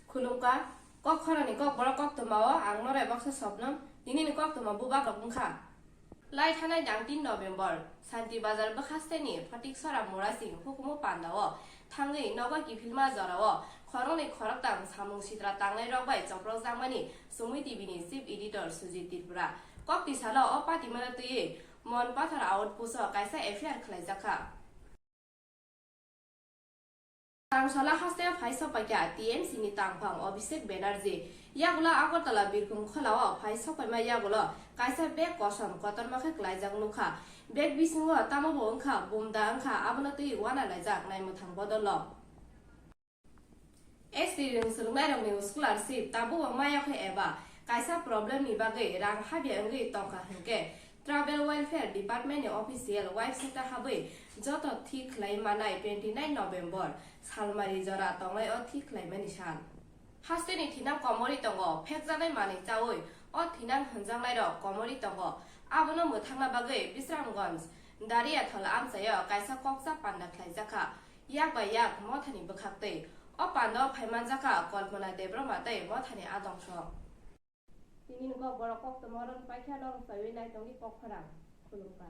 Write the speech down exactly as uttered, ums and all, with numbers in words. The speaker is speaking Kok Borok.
Khulumkha, kok khorani kok borok koktwmao ang Norai Baksa Sopnom, tinini koktwma bubak rok wngkha. Lai thanai nineteen November, Santi Bazar bwkhasteni Phatik Sora Murasing hukumu pandao thangwi nogo kiphilma jorao khoroknwi khoroktham samung sitra tangnai rok bai choprokjakmani Sumui T V ni Chief Editor Sujit Tripura kok tisalo o patimano twiwi Mon Pathar Outpost o kaisa F I R khwlaijakha. Tangsala hasteo phai sokpaikha T M C ni tangphang Abhishek Banerjee. Yagulo Agartala Birkhum Kholao phai sokpaima yagulo kaisa bag kosom kotorma khe klaijak nukha. Bag bisingo tamo bo wngkha, bumda wngkha, abono twi uana laijak naimwthang bodolno. S T rwng swrwngnairokni scholarship tabukbo maya khe eba kaisa problem ni bagwi rang habya wngwi tongkha hwnkhe, Tribal Welfare Department ni official website o habwi joto thik khlai manai twenty nine November salmari jora tongnai o thik khlaimani sal. Hasteni thinang komorwi tongo, phekjaknai manwi chaui o thinang hwnjaknairok komorwi tongo. Abono mwthangna bagwi Bisramganj Dariyathal amchaio kaisa kokcha panda khlaijakha, yak bai yak mothani bwkhaktwi. O pandao phaimanjakha Kalpana Debbarma tei mothani adong sok. Tini ni kok borok koktwma oro paikha, norok chaiwi naitongdi kok khorang. Khulumkha.